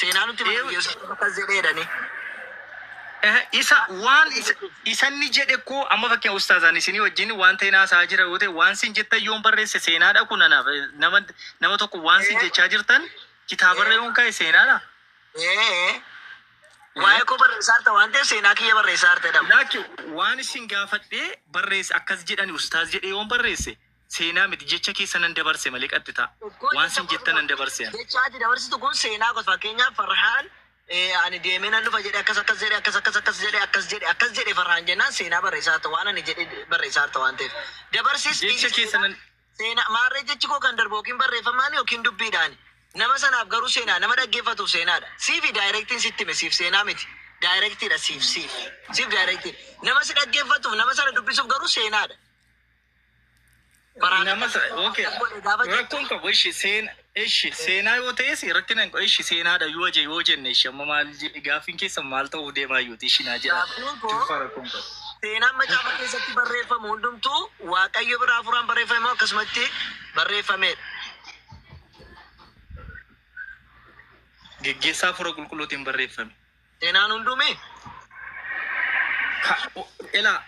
Seenaa nutti hima Yesuus akkas jedhee jedhanii. Isa waan isanni jedhe koo amma fakkeenya ustaazaan isinii wajjin waan ta'e naasaa jira yoo ta'e waan sin jettan yoon barreesse seenaadha kun anaaf nama nama tokko waan sin jechaa jirtan kitaabarra yoon kaa'e seenaadha. Waa'ee koo barreessaa jirta waan ta'eef seenaa kiyya barreessaa jirta jedhama. Laakki waan isin gaafadhee barreesse akkas jedhani ustaaz jedhee yoon barreesse seenaa miti jecha keessa nan dabarse malee qaxxitaa. Waan sin jettan nan dabarse. Jecha ati dabarsitu kun seenaa gosa fakkeenyaaf Farhaan ani deemee nan dhufa jedhe akkas akkas jedhe akkas akkas akkas jedhe akkas jedhe akkas jedhe Farhaan jennaan seenaa barreessaa jirta waan ani jedhe barreessaa jirta waan ta'eef. Dabarsis Jecha keessa nan seenaa maarree jechi koo kan darbu yookiin barreeffamaan yookiin dubbiidhaan nama sanaaf garuu seenaa nama dhaggeeffatuuf seenaadha. Siifi daayirektiin sitti hime siif seenaa miti. Daayirektiidha siif siif siif daayirektiidha. Nama si dhaggeeffatuuf nama sana dubbisuuf garuu seenaadha. Nama okay rakkoon qabu ishi seen ishi seenaa yoo ta'es rakkina hin qabu ishi seenaadha yoo je yoo jenne ishi amma maal gaaffiin keessa maal ta'uuf deemaa yooti ishi naa jedha. Gaaffiin koo Rakkoon qabu. seenaan macaafa keessatti barreeffamu hundumtuu Waaqayyo biraa hafuuraan barreeffame moo akkasumatti barreeffamedha. Geggeessaa hafuura qulqulluutiin barreeffame. Seenaan hundumii Elaa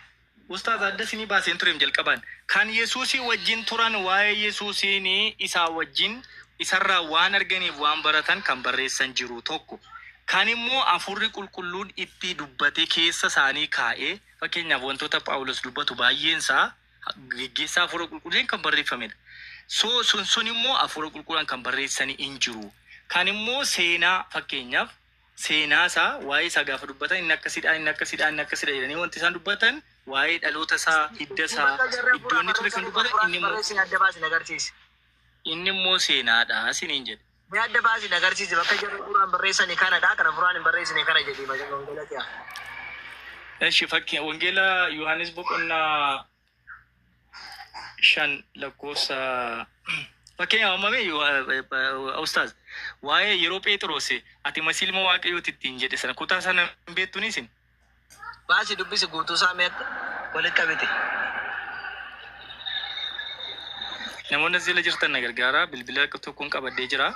Ustaaz adda isinii baaseen tureem jalqabaan. Kan Yesuusii wajjin turan waa'ee Yesuusiin isaa wajjin isarraa waan arganiif waan baratan kan barreessan jiru tokko. Kan immoo hafuurri qulqulluun itti dubbate keessa isaanii kaa'ee fakkeenyaaf wantoota Phaawulos dubbatu baay'een isaa geggeessaa hafuura qulqulluun kan barreeffamedha. So sun sun immoo hafuura qulqulluun kan barreessanii hin jiru. Kan immoo seenaa fakkeenyaaf seenaa isaa waa'ee isaa gaafa dubbatan inni akkasidha inni akkasidha inni akkasidha jedhanii wanti isaan dubbatan waa'ee dhaloota isaa hidda isaa iddoo inni ture kan dubbatan inni immoo barreessin adda baasin agarsiisi. inni immoo seenaadha isiniin jedhe. Mee adda baasin agarsiisi bakka jarri hafuuraan barreessani kanadha kana hafuuraan hin barreessine kana jedhi wangeela kiya. Eshi fakkii wangeela Yohaannis boqonnaa 5 lakkoofsa fakkeenyaaf amma mee ustaaz waa'ee yeroo Phexros ati masii ilma Waaqayyooti ittiin jedhe sana kutaa sana hin beektuni isin? Baasi dubbisi guutuu isaa mee akka walitti qabite. Namoonni as jala jirtan na gargaara bilbila tokkoon qabadhee jira.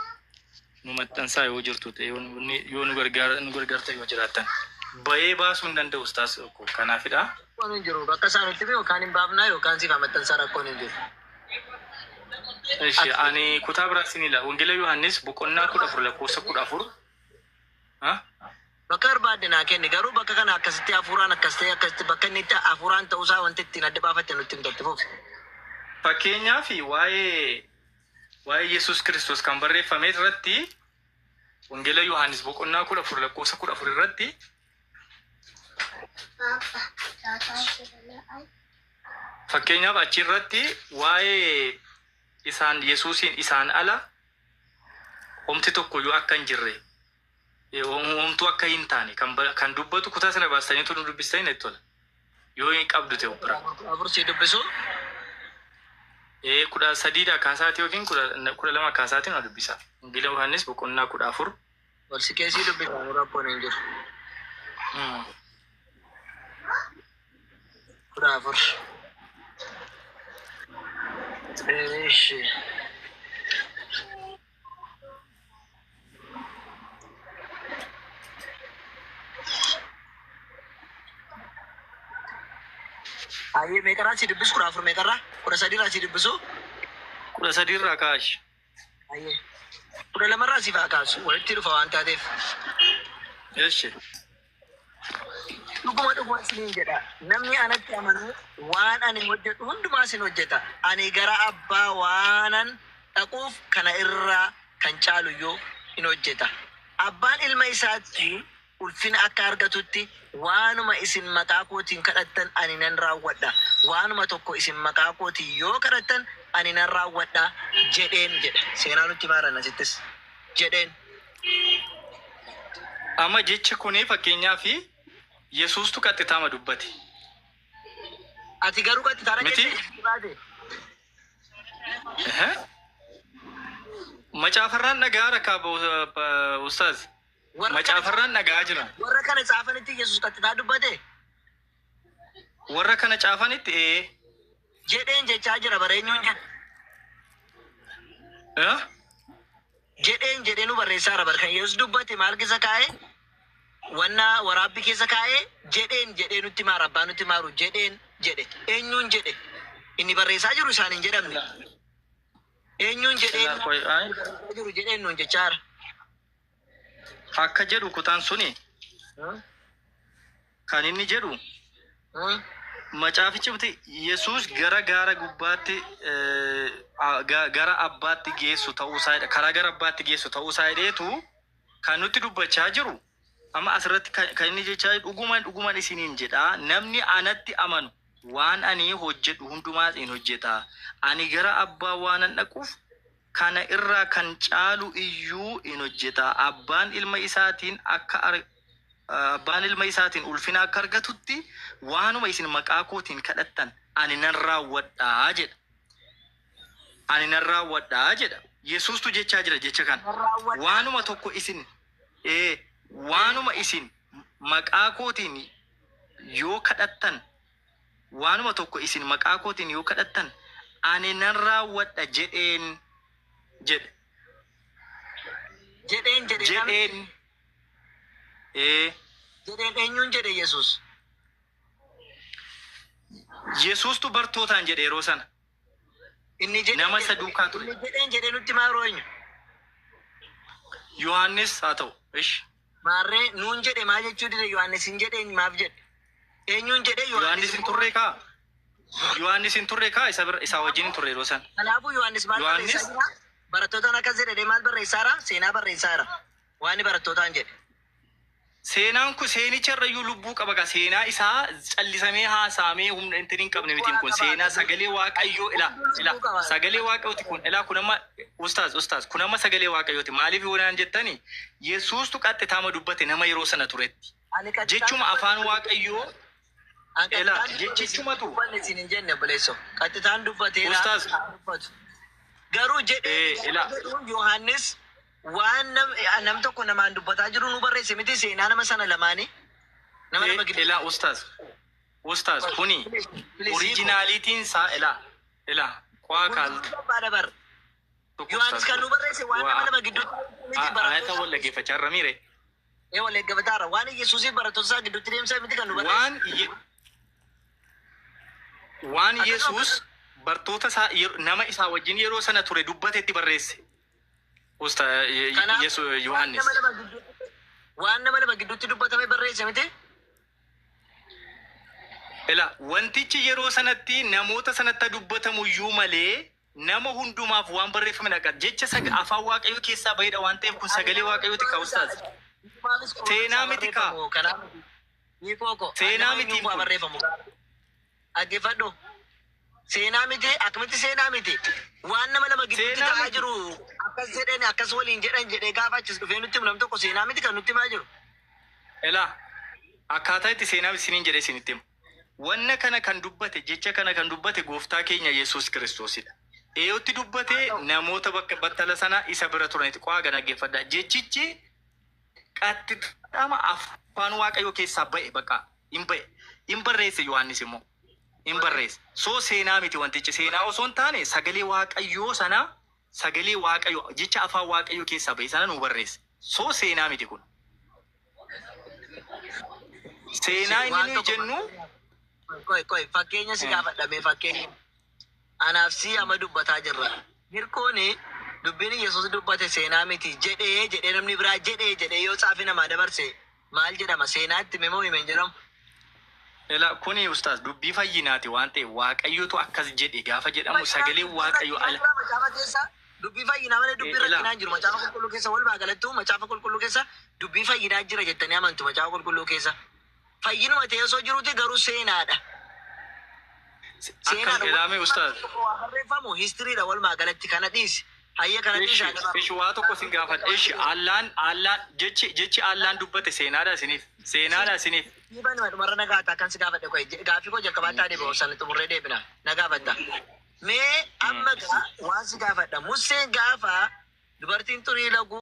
Nu maxxansaa yoo jirtu ta'e yoo nu gargaara nu gargaartan yoo jiraattan. Bayee baasuu hin danda'u ustaaz kanaafidha. Rakkoon hin jiru bakka isaan itti yookaan hin baafnaa yookaan siif maxxansaa rakkoon hin jiru. Eshi ani kutaa biraa isin ila Wangeela Yohaannis boqonnaa 14 lakkoofsa 14. Bakka barbaadde naa kenni garuu bakka kana akkasitti hafuuraan akkas ta'e akkasitti bakka inni itti hafuuraan ta'uusaa wanti ittiin adda baafatte nutti himtatti fufi. Fakkeenyaaf waa'ee Yesuus Kiristoos kan barreeffame irratti Wangeela Yohaannis boqonnaa 14 lakkoofsa 14 irratti fakkeenyaaf achi irratti waa'ee isaan Yesuusiin isaan ala homti tokko iyyuu akka hin jirre homtuu akka hin taane kan dubbatu kutaa sana baastanii utuu nu dubbistanii natti tola. Yoo hin qabdu ta'e bira. 14 si dubbisu. 13dha kaasaatii yookiin 12 kaasaatii na dubbisa. Wangeela Yohaannis boqonnaa 14. Ol si keessii dubbisa rakkoon hin jiru. 14. Eeshi. Ayyee meeqarraa si dubbisu 14 meeqarraa? 13 irraa si dubbisu. 13 irraa kaashi. Ayyee. 12 irraa siif haa kaasu walitti dhufa waan taateef. Eshi. Dhuguma dhuguma isiniin jedha. Namni anatti amanu waan ani hojjedhu hundumaa isin hojjeta. Ani gara abbaa waanan dhaquuf kana irraa kan caalu iyyuu hin hojjeta. Abbaan ilma isaatti ulfina akka argatutti waanuma isin maqaa kootiin kadhattan ani nan raawwadha. Waanuma tokko isin maqaa kootiin yoo kadhattan ani nan raawwadha jedheen jedha. Seenaa nutti maaran asittis jedheen. Amma jecha kuni fakkeenyaaf Yesuustu qaxxitaama dubbate. Ati garuu qaxxitaara Miti? keessa baate. Macaafarraan dhagaa rakkaa ustaaz. Macaafarraan dhagaa jira. Warra kana caafanitti Yesuus qaxxitaa dubbate. Warra kana caafanitti ee. Jedheen jechaa jira bareenyuun jedhe. Jedheen jedhee nu barreessaara bar kan Yesuus dubbate maal keessa kaa'e? Wanna waraabbii keessa kaa'ee jedheen jedhee nutti maara abbaa nutti maaru jedheen jedhe. Eenyuun jedhe? Inni barreessaa jiru isaan hin jedhamne. Eenyuun jedheen Ilaa qoy ay barreessaa jiru jedheen nuun jechaara. Akka jedhu kutaan suni kan inni jedhu macaafichi miti Yesuus gara gaara gubbaatti gara abbaatti geessu ta'uu isaa, karaa gara abbaatti geessu ta'uu isaa jedheetu kan nutti dubbachaa jiru. Amma asirratti kan inni jechaa jiru, "Dhuguman dhuguman isiniin jedha, namni anatti amanu waan ani hojjedhu hundumaas in hojjeta. Ani gara abbaa waanan dhaquuf kana irraa kan caalu iyyuu in hojjeta. Abbaan ilma isaatiin ulfina akka argatutti waanuma isin maqaa kootiin kadhattan ani nan raawwadhaa" jedha. "Ani nan raawwadhaa" jedha. Yesuustu jechaa jira jecha kana. Waanuma tokko isin waanuma isin maqaa kootiin yoo kadhattan, waanuma tokko isin maqaa kootiin yoo kadhattan ani nan raawwadha jedheen jedhe. Jedheen jedhe. Jedheen. Jedheen eenyuun jedhe Yesuus? Yesuustu bartootaan jedhe yeroo sana. Inni jedheen Nama isa duukaa ture. Inni jedheen jedhee nutti maaroo eenyu? Yohaannis haa ta'u. Ish. Maarree nuun jedhe maa jechuu dide? Yohaannis hin jedheen maaf jedhe? Eenyuun jedhe? Yohaannis hin turre kaa? Yohaannis hin turre kaa? Isa bira isaa wajjin hin turre yeroo sana. Kanaafuu Yohaannis maal Yohaannis barreessaa jira? Barattootaan akkas jedhe maal barreessaa jira? Seenaa barreessaa jira. Waan inni barattootaan jedhe. Seenaan kun seenicha irrayyuu lubbuu qaba kaa. Seenaa isaa callisamee haasaamee humna intin hin qabne mitiin kun seenaa sagalee Waaqayyoo. Ilaa, ilaa, sagalee Waaqayyooti kun. Ilaa, kun amma, ustaaz, ustaaz, kun amma sagalee Waaqayyooti. Maaliif yoo naan jettani, Yesuustu qaxxitaama dubbate nama yeroo sana turetti. Ani qaxxitaan Jechuma afaan Waaqayyoo Ani ilaa qaxxitaan dubbate jechichumatu dubbanne isin hin jenne, obboleesso. Qaxxitaan dubbateera. Ustaaz. Dubbatu. Garuu jedhee Ilaa jedhuun Yohaannis waan nam tokko namaan dubbataa jiru nu barreesse miti seenaa nama sana lamaanii. Nama lama gidduu. Ilaa, ustaaz, ustaaz, kuni originalityn isaa, ilaa, ilaa, qaa kaal Barbaada bar. Tokko Yohaannis ustaaz kan nu barreesse waan nama lama gidduutti miti ayata barattoota. wal dhaggeeffachaa irra miire. Ee, wal eeggafataara. Waan Yesuusiif barattoota isaa gidduutti deemsa miti kan nu barreesse. Waan Yesuus bartoota isaa nama isaa wajjin yeroo sana ture dubbatetti barreesse. Usta Kanaaf Yesu waan Yohaannis. nama lama gidduutti waan nama lama gidduutti dubbatame barreesse miti. Ila, wantichi yeroo sanatti namoota sanatti dubbatamu iyyuu malee nama hundumaaf waan barreeffame dhaqa. Jecha afaan Waaqayyoo keessaa bahedha waan ta'eef kun sagalee Waaqayyooti ka, ustaaz. Seenaa miti kaa. Seenaa miti kun. Barreeffamu. Dhaggeeffadhu. Seenaa miti, akkamitti seenaa miti? Waan nama lama gidduutti Seenaa ta'aa miti. jiru akkas jedhan, akkas waliin jedhan jedhee gaafa achis dhufee nutti himu nam tokko, seenaa miti kan nutti himaa jiru. Ila, akkaataa itti seenaa isiniin jedhe isinitti himu. Wanna kana kan dubbate, jecha kana kan dubbate gooftaa keenya Yesuus Kiristoosidha. Eeyyotti dubbate? Namoota bakka battala sana isa bira turanitti. Qaa gana dhaggeeffadha. Jechichi qaxxixama afaan Waaqayyoo keessaa ba'e, bakka hin ba'e. Hin barreesse Yohaannis immoo. Hin barreesse. So seenaa miti wantichi, seenaa osoo hin taane sagalee Waaqayyoo sana, sagalee Waaqayyoo jecha afaan Waaqayyoo keessaa ba'e sana nu barreesse. So seenaa miti kun. Seenaa inni Waan nuyi tokko jennu Koi koi, fakkeenya si gaafadhame, fakkeenya. Anaaf si amma dubbataa jirra. Hirkooni dubbiin Yesuus dubbate seenaa miti jedhee jedhee namni biraa jedhee jedhee yoo xaafi namaa dabarse maal jedhama? Seenaa itti himoo hime hin jedhamu? Ela, kuni ustaaz dubbii fayyinaati waan ta'eef Waaqayyotu akkas jedhe gaafa jedhamu sagalee Waaqayyo ala. Macaafa keessa dubbii fayyinaa malee dubbii Ela. rakkinaa hin jiru. Macaafa qulqulluu keessa walumaa galattuu macaafa qulqulluu keessa dubbii fayyinaa jira jettanii amantu macaafa qulqulluu keessa. Fayyinuma ta'ee osoo jiruuti garuu seenaadha. Akkam Seenaadha. jedhame, ustaaz? Waa barreeffamu historydha walumaa galatti, kana dhiisi. Hayya, kana dhiisi. Ishi, ishi, waa tokko sin gaafadha. Ishi, Allaan, Allaan jechi Allaan dubbate seenaadha isiniif? Seenaadha isiniif? Dhiibaan dhumarra na gaafata kan si gaafadhe koye gaaffii koo jalqabaatti adeema sana xumurree deebina na gaafatta. Mee amma gaa waan si gaafadha, Museen gaafa dubartiin xurii laguu